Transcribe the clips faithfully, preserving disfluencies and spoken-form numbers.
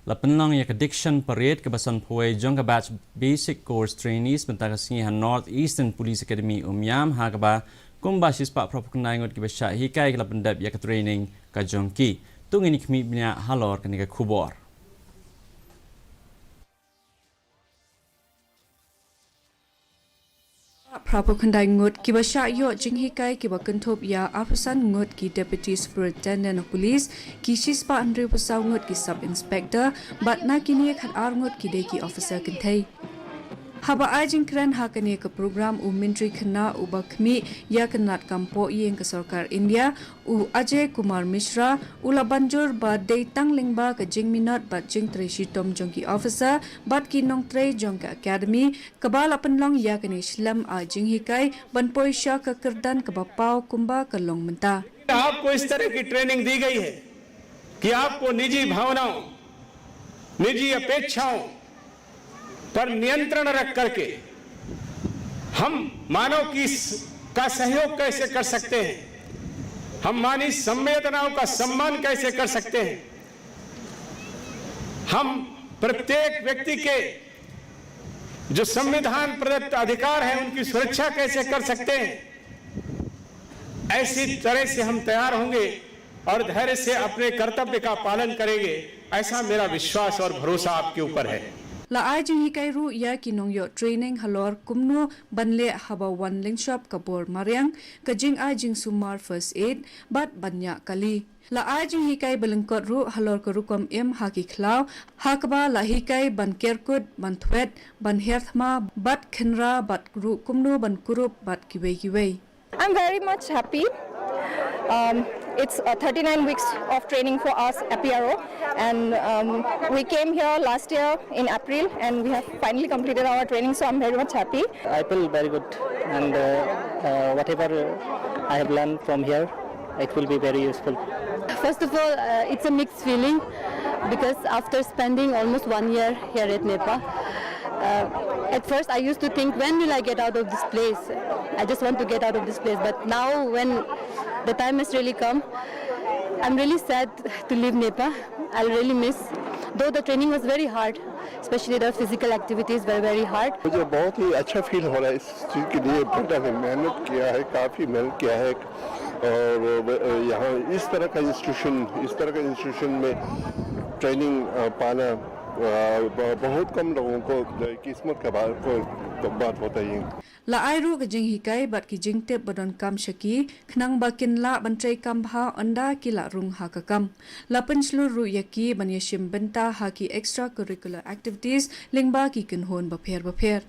La pynlong ïa ka Diction Parade kaba san phew jong ka batch Basic Course Trainees mynta ka sngi ha North Eastern Police Academy Umiam, ha kaba kumba shispah phra phew khyndai ngut kiba shah hikai ki la pyndep ïa ka training ka jong ki. To ngin ïa khmih bniah halor kane ka khubor. Phra phew khyndai ngut kiba shah ïoh jinghikai kiba kynthup ïa arphew san ngut ki Deputy Superintendent of Police, ki shispah hynriew phew saw ngut ki Sub Inspector, bad na kine khatar ngut ki dei ki officer kynthei. Haba ai jingkren ha kane ka program u Myntri Khynnah uba khmih ïa ka tnad kam pohïing ka sorkar India, u Ajay Kumar Mishra, u la ban jur ba dei tang lyngba ka jingminot bad jingtrei shitom jong ki officer bad ki nongtrei jong ka academy kaba la pynlong ïa kane shlem ai jinghikai ban poi sha ka kyrdan kaba paw kumba ka long mynta. आपको इस तरह की ट्रेनिंग दी गई है कि आपको निजी भावनाओं, निजी अपेक्षाओं पर नियंत्रण रख करके हम मानव की स-, का सहयोग कैसे कर सकते हैं, हम मानवीय संवेदनाओं का सम्मान कैसे कर सकते हैं, हम प्रत्येक व्यक्ति के जो संविधान प्रदत्त अधिकार हैं उनकी सुरक्षा कैसे कर सकते हैं, ऐसी तरह से हम तैयार होंगे और धैर्य से अपने कर्तव्य का पालन करेंगे, ऐसा मेरा विश्वास और भरोसा आपके ऊपर है। La ai jinghikai ruh ïa ki nongïoh training halor kumno ban leh haba wan lyngshop ka bor mariang, ka jingai jingsumar first aid, bad ban ñiah kali. La ai jinghikai ba lyngkot ruh halor ka rukom im ha ki khlaw, ha kaba la hikai ban ker kut, ban thwet, ban her thma, bad khynra, bad ruh kumno ban kurup bad kiwei kiwei. I'm very much happy. Um, it's uh, thirty-nine weeks of training for us at P R O, and um, we came here last year in April, and we have finally completed our training, so I'm very much happy. I feel very good, and uh, uh, whatever I have learned from here, it will be very useful. First of all, uh, it's a mixed feeling because after spending almost one year here at NEPA, uh, at first I used to think, "When will I get out of this place? I just want to get out of this place." But now, when the time has really come, I'm really sad to leave NEPA. I'll really miss, though the training was very hard, especially the physical activities were very hard. मुझे बहुत ही अच्छा फील हो रहा है इस चीज़ के लिए। बेटा ने मेहनत किया है, काफ़ी मेहनत किया है, और यहाँ इस तरह का इंस्टीट्यूशन, इस तरह का इंस्टीट्यूशन में ट्रेनिंग पाना बहुत कम लोगों को किस्मत का बात, को बात होता है। La ai ruh ka jinghikai bad ki jingtip ba donkam sha ki, khnang ba kin lah ban trei kam bha ynda ki la rung ha ka kam. La pynshlur ruh ïa ki ban ïashim bynta ha ki extracurricular activities lyngba ki kynhun bapher bapher.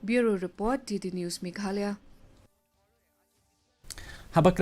Bureau Report, D D News Meghalaya. Haba